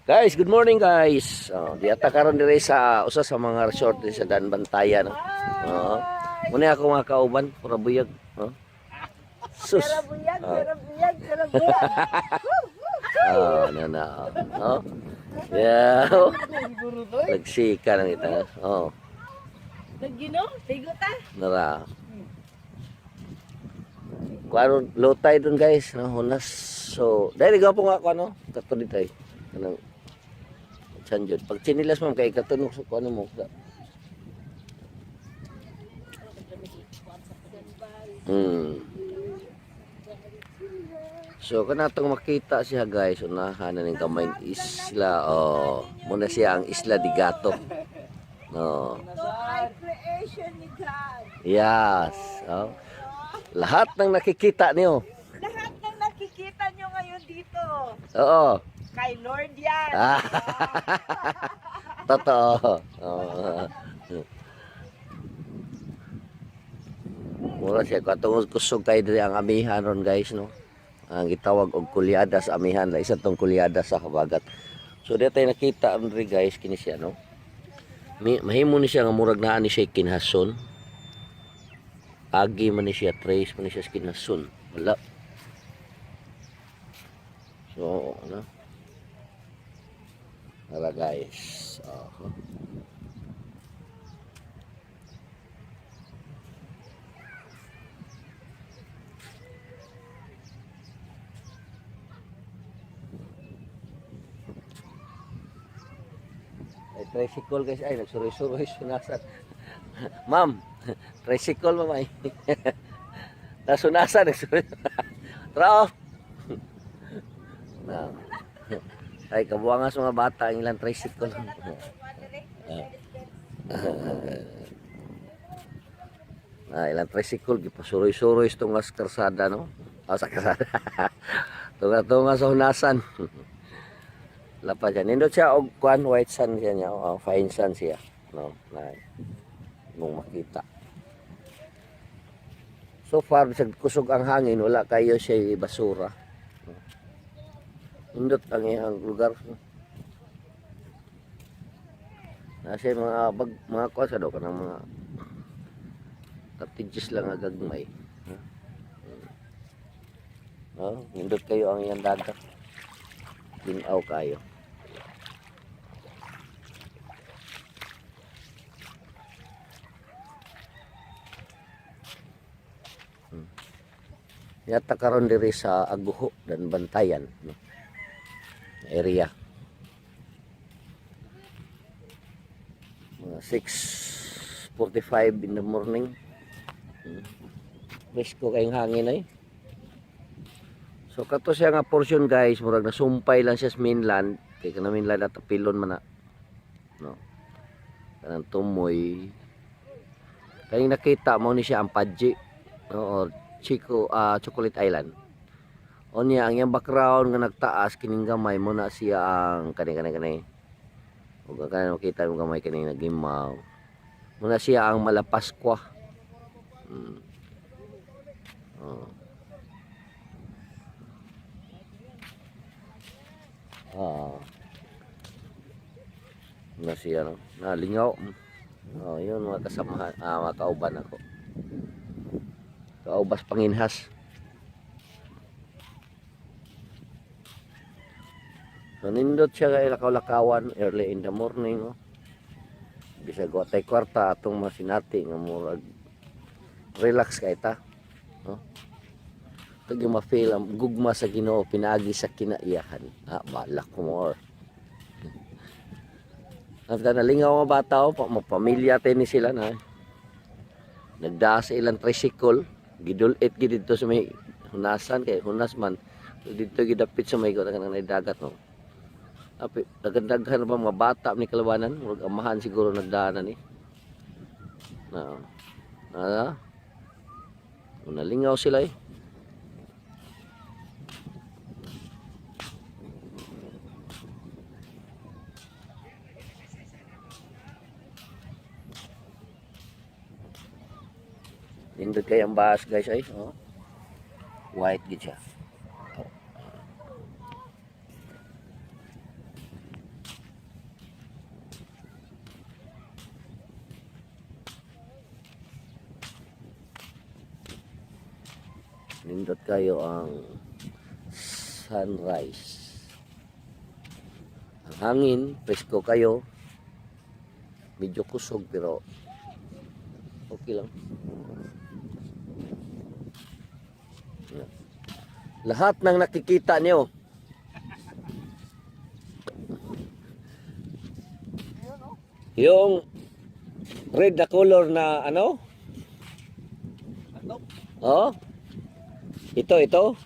Guys, good morning, guys. Oh, di ata karon dire sa usa sa mga resort diri sa Daanbantayan, no. Oo. Muna ako mga kauban, pura buyag, no. Sus. Sira buyag, sira buyag, sira buyag. Oh, na na. Oh. Yeah. Nagsika nang ita. Oh, Nagginom, tigo ta. Nara. Kuano low tide dun, guys, no, hunas. So, dahil gapo nga ako ano, kato dito ay. Kanang San jud. Pag chinilas, ma'am, kay katunog sa kuano mo. So kanatong makita siya, guys, unahan na ning kamay isla, oh. Muna siya ang Isla de Gato. No. Ito ay creation ni God. Yes. Oh. Lahat ng nakikita niyo. Lahat ng nakikita nyo ngayon dito, Oo. kay Lord yan. Ah. Totoo. Oo. Mura siya katungod kusog kay diri ang amihan ron, guys, no. Ang gitawag og kulyadas amihan la isa tong kulyadas sa habagat. So di tayo nakita ron diri, guys, kini siya, no. Mahimo ni siya nga murag naa ni siya kinhason. Agi man ni siya, trace man ni siya sa kinhason. Wala. So, ano? Tara, guys. Oh. Ay, tricycle, guys. Ay, nagsuroy-suroy. Sunasan. Ma'am, tricycle, ma'am ay. Nasunasan. Nagsuroy. Tara, oh. Na. Ay, kabuangas mga bata ang ilang tricycle. Ah, ilang tricycle gipasuroy-suroy sa tungas karsada, no? Ah, sa karsada. Tunga-tunga sa hunasan. Lapa siya. Nindot siya og kuan, white sand siya niya. Oh, fine sand siya. No, na mong makita. So far, bisag kusog ang hangin, wala kayo siya basura. No. Nindot ang iyang lugar. No? Nasa mga bag, mga kuan sa do kanang mga cottages lang nga gagmay. Ha? No, nindot kayo ang iyang dagat. Linaw kayo. Yata karon diri sa Aguho, Daanbantayan, no? Area. Mga 6:45 in the morning. Presko kayong hangin ay. So kato siya nga portion, guys, murag nasumpay lang siya sa mainland kay kana mainland at pilon man na. No. Kanang tumoy. Kaning nakita mo ni siya ang Padji, no, or Chico, Chocolate Island. Unya ang iyang background nga nagtaas kining gamay mo na siya ang kani kani kani. Ug ang kanang makita mo gamay kani nagimaw. Mo na siya ang Malapascua. Oh. Ah. Na siya, no. Nalingaw. Oh, yun mga kasamahan, mga kauban ako. Kaubas panginhas. So nindot siya kay lakaw-lakawan early in the morning, oh. Bisag wa tay kwarta, atong masinati nga murag relax kay ta, no? Ito yung ma-feel ang gugma sa Ginoo pinaagi sa kinaiyahan. Ah, balak ko more. After nalingaw mga bata, oh, mapamilya tayo ni sila na. Nagdaa sa ilang tricycle, gidulit gid dito sa may hunasan kay hunas man dito gidapit sa may kanang dagat, no. Api, daghan-daghan pa mga bata ni kalabanan, murag amahan siguro nagdaanan ni. Na. Na. Nalingaw sila eh. Nindot kay ang baas, guys, ay. Oh. White gid siya. Oh. Nindot kayo ang sunrise. Ang hangin, presko kayo. Medyo kusog pero okay lang. Yan. Lahat ng nakikita niyo, yung red na color na ano? Atok. Oh? Ito, ito.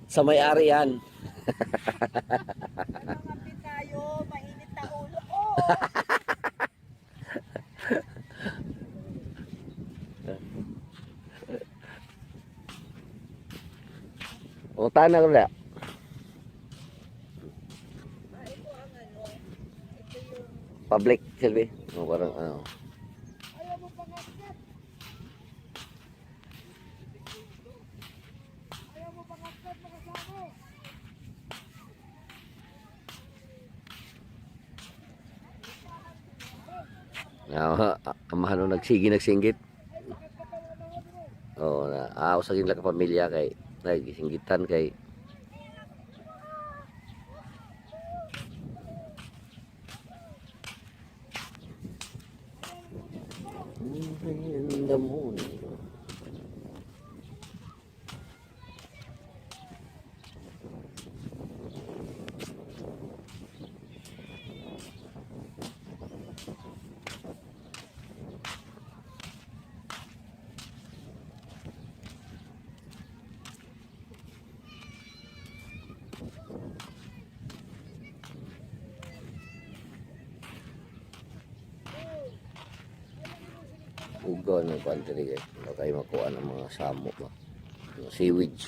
Sa may-ari yan. Nangangapi tayo, mainit na ulo ko. O, tanan ko na. Ah, ito ang ano, ito yung Public, Silvi. O, parang ano. Ayaw mo pangakyat. Ayaw mo pangakyat, mga samo. Ah, amahan no nagsigi nagsinggit. Oo, na sa ka pamilya kay nagsinggitan kay. In the moon. Ugaw ng country guys. Baka kayo makuha ng mga samo ba. Mga seaweed.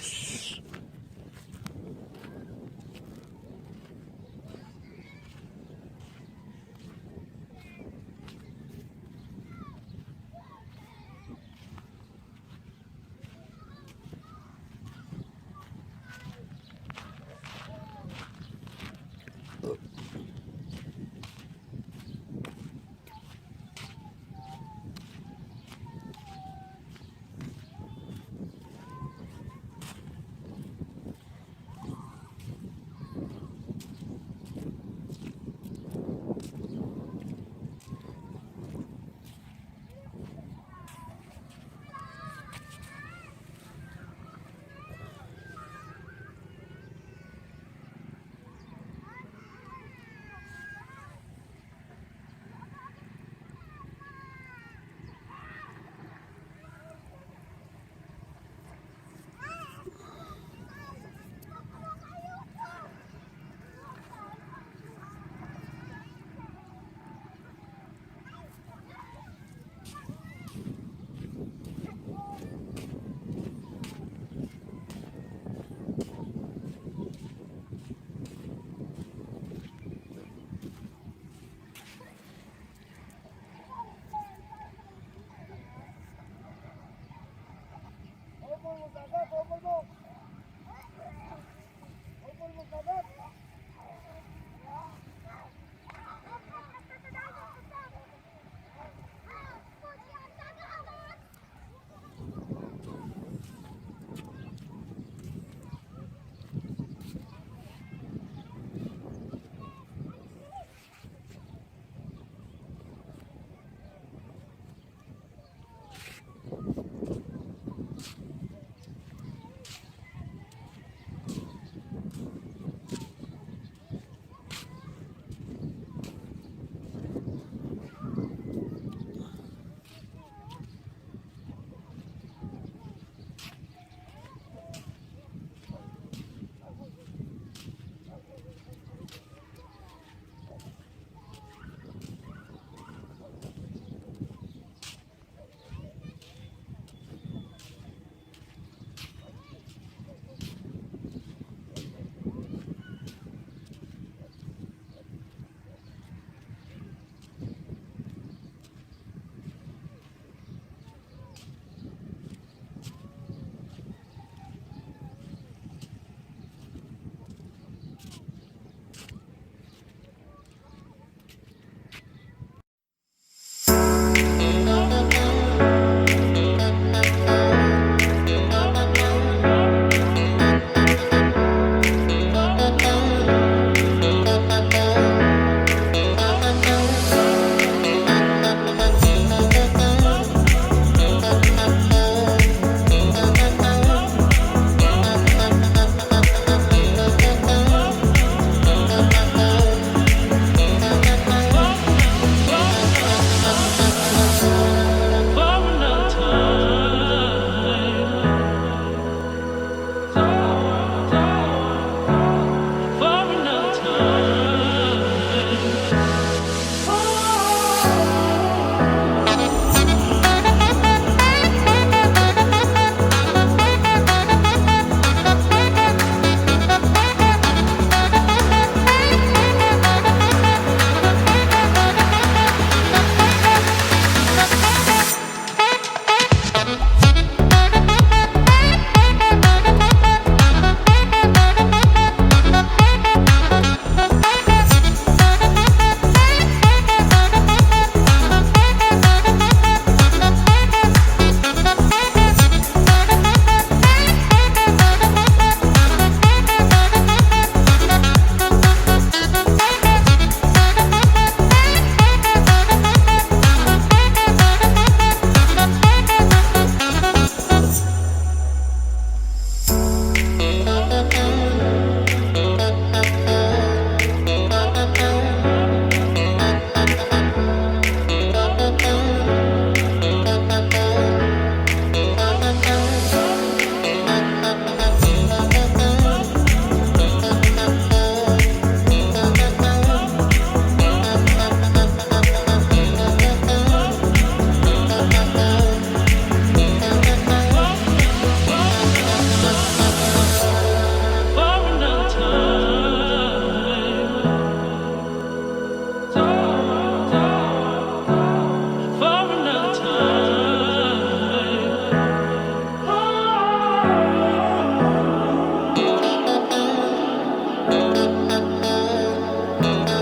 Ah.